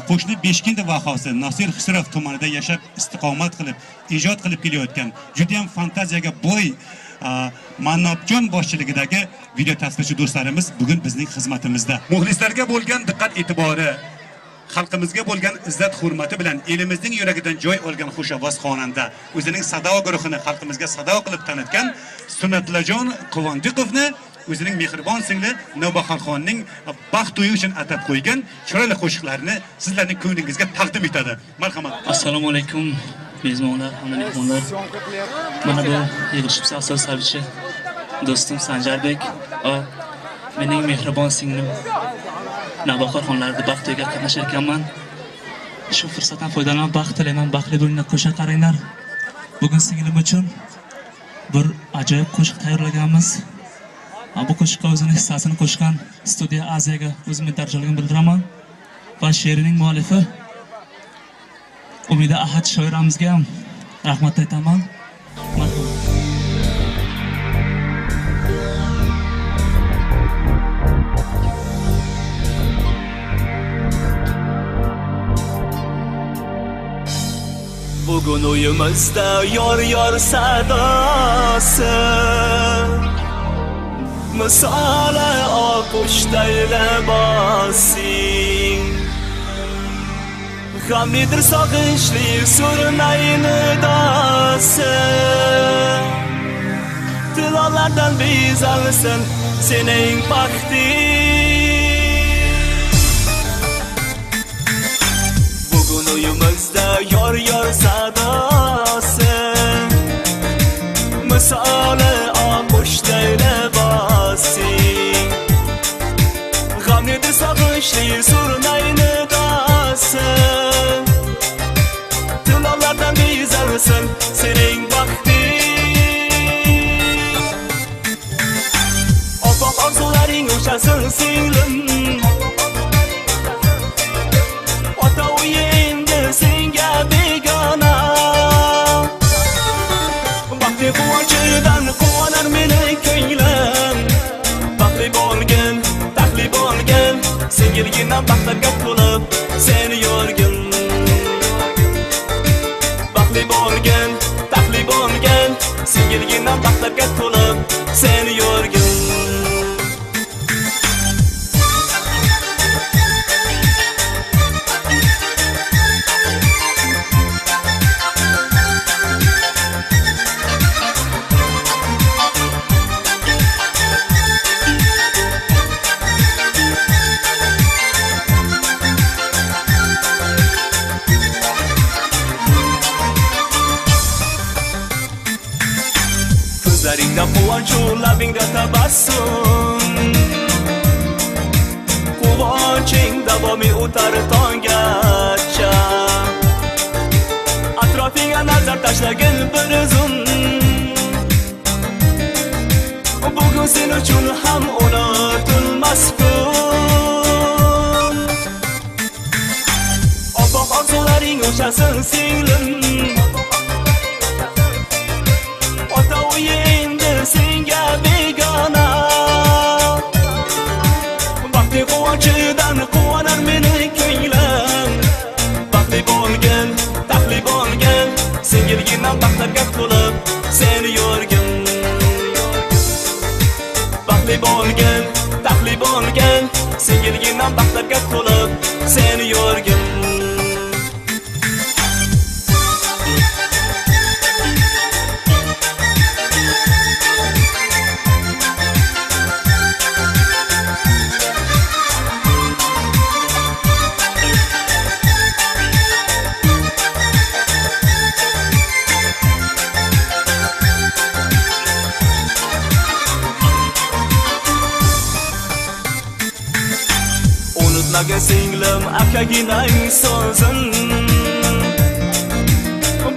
Qo'shni Beshkent vahosi Nosir Xusrov tumanida yashab istiqomat qilib, ijod qilib kelayotgan juda ham fantaziyaga boy Mannobjon boshchiligidagi video tasvirchi do'stlarimiz bugun bizning xizmatimizda. Muxlislarga bo'lgan diqqat e'tibori, xalqimizga bo'lgan izzat hurmati bilan elimizning yuragidan joy olgan xushovoz xonanda, o'zining sado guruhini xalqimizga sado qilib tanitgan Sunnatlajon Quvondiqovni o'zining mehribon singli Navbahorxonning baxt to'yi uchun atab qo'ygan chiroyli qo'shiqlarini sizlarning ko'nglingizga taqdim etadi. Marhamat. Assalomu alaykum mezbonlar hamda mehmonlar. Mana bu yig'ilishimiz asoslovchi do'stim Sanjarbek va mening mehribon singlim Navbahorxonlarning baxt to'yiga qatnashar ekanman. Shu fursatdan foydalanib baxt tilayman, baxtli bo'linglar, qo'sha qaranglar. Bugun singlim uchun bir ajoyib qo'shiq tayyorlaganmiz. Bu qo'shiqqa o'zini hissasini qo'shgan Studiya Aziyaga o'z minnatdorchiligimni bildiraman va she'rining muallifi Umida Ahad shoiramizga ham rahmat aytaman. Marhamat. Bugun uyimizda yor yor sadosi, misoli oqushday libosing, g'amlidir sog'inchli surnay nidosi, tilolardan bezalsin sening baxting. Bugun uyimizda yor yor sadosi, misoli oqushday libosing, g'amlidir sog'inchli surnay nidosi, tilolardan bezalsin sening baxting. Oppoq orzularing o'shasin singlim, ota uyi endi senga begona. Baxtli quvonchidan quvonar meni ko'nglim, baxtli bo'lgin, taxtli bo'lgin, singilginam baxtlarga to'lib seni yo'rgin. Baxtli bo'lgin, taxtli bo'lgin, singilginam baxtlarga to'lib seni yo'rgin. Ko'zlaringda quvonch, labingda tabassum, quvonching davomiy o'tar tonggacha. Atrofingga nazar tashlagin bir zum, bugun sen uchun ham unutilmas kun. Oppoq orzularing o'shasin singlim, ota uyi endi senga begona. Baxtli quvonchidan quvonar meni ko'nglim, baxtli bo'lgin, taxtli bo'lgin, singilginam baxtlarga to'lib seni yo'rgin. Baxtli bo'lgin, taxtli bo'lgin, singilginam baxtlarga to'lib seni yo'rgin. Unutmagin singlim akaginang so'zin,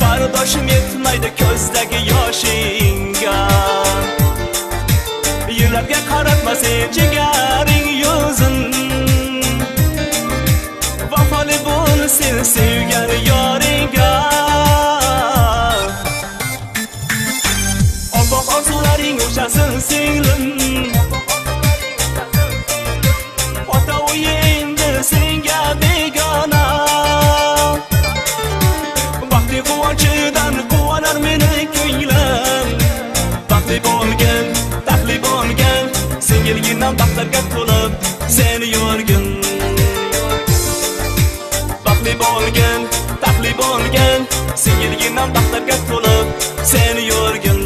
bardoshim yetmaydi ko'zdagi yoshingga. Yillarga qaratma sen jigaring yuzin, vafoli bo'l sen sevgan yoringga. Oppoq orzularing o'shasin singlim, ota uyi endi senga begona. Singilginam baxtlarga to'lib sen yurgin. Baxtli bo'lgin, taxtli bo'lgin, singilginam baxtlarga to'lib sen yurgin.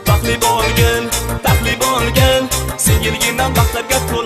Baxtli bo'lgin, taxtli bo'lgin, singilginam baxtlarga to'lib.